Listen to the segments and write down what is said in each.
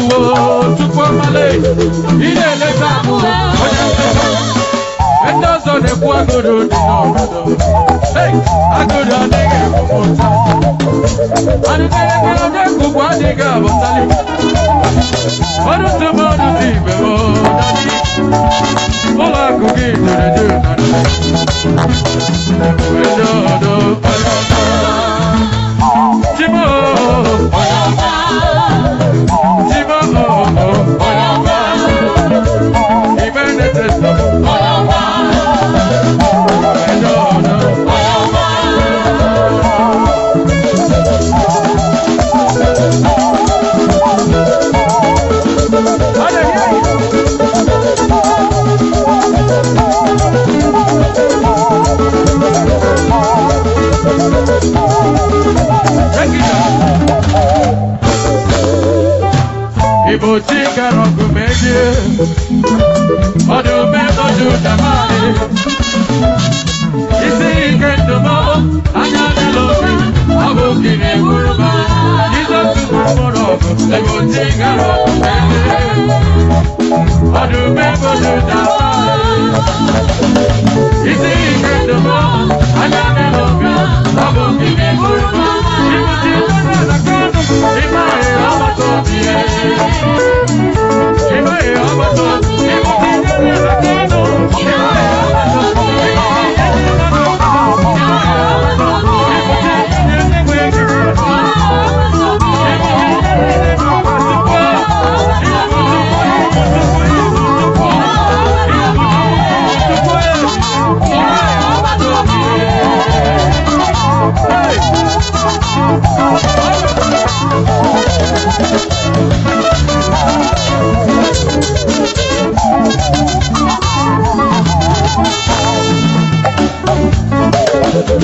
Chukwu, Chukwu ọmale, ị na-eleta m, onye nleta. Ndị ọzọ na-ekwu agụrụ dị n'obodo. Hey, agụrụ adịghị egbu m ụta. Adịghị onye kwugbu adịghị abụtali. Ọrụ tụm ọrụ dị ibe m, daddy. Ụlọ akụ gị dere duu na ndụ. Edo odo, onye ọma. Chimo, onye ọma. Chimo, onye ọma. Ibe na-eteso, onye ọma. Edo odo, onye ọma. I dey hear you. Break it down. Ibo chi gara ọgụ mejie, ọdụm eboju damari. Isi ike ndụ m, anya adịla obi, ọ bụ gị na-egburu m. Jizọs gburu mụrụ ọgụ, Ibo chi gara ọgụ mejie, ọdụm eboju damari. Isi ike ndụ m, anya adịla obi, ọ bụ gị na-egburu m. Ibo chi gara ọgụ, ịmaghị ọgbata obi ya. Ịmaghị ọgbata obi, Ibo chi gara ọgụ, ịmaghị ọgbata obi.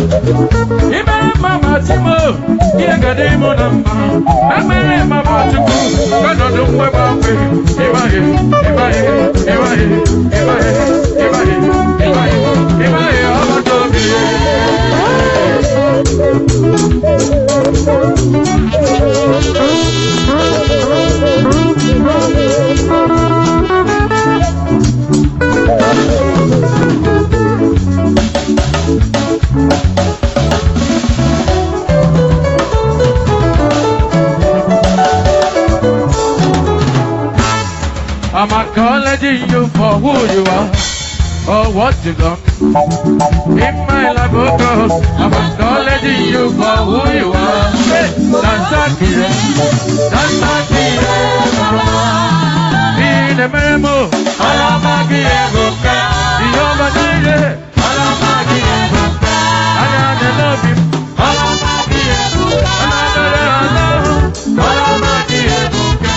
Imere mama Timo, ihe ga-adị mụ na mma. Emere mama Chukwu, ọnọdụ mgbanwe. Ịmaghị, ịmaghị, ịmaghị, ịmaghị, ịmaghị, ịmaghị, ịmaghị ọgbata obi. I'm acknowledging you for who you are or what you done in my life, oh God. I'm acknowledging you for who you are. Hey, Dansakire, Dansakire, Baba. Inememo, Alamagi Ebuka, Jehovah Jireh, Alamagi Ebuka, Ananenobi, Alamagi Ebuka, Ananeno, Alamagi Ebuka,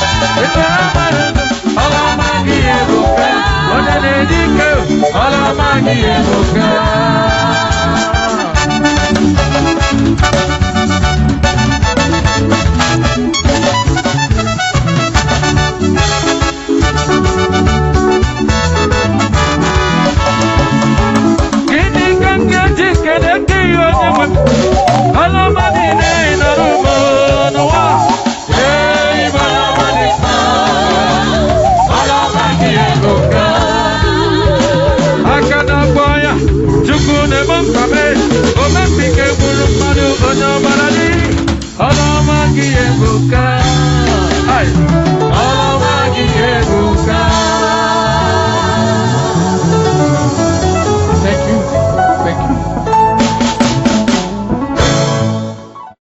Alamagi Ebuka, Onenedike, Alamagi Ebuka. Gịnị ka m ga-eji kele gị, onye nwe m? Ọlụọma niile ị nọrọ m n'ụwa. Ee, ịbụ ọlụọma dị mma. Ọlụọma gị ebuka. Aka na-akpọ ya, Chukwu na-eme mkpame, omempike gburu mmadụ, onye ọbara dị. Ọlụọma gị ebuka. Ai.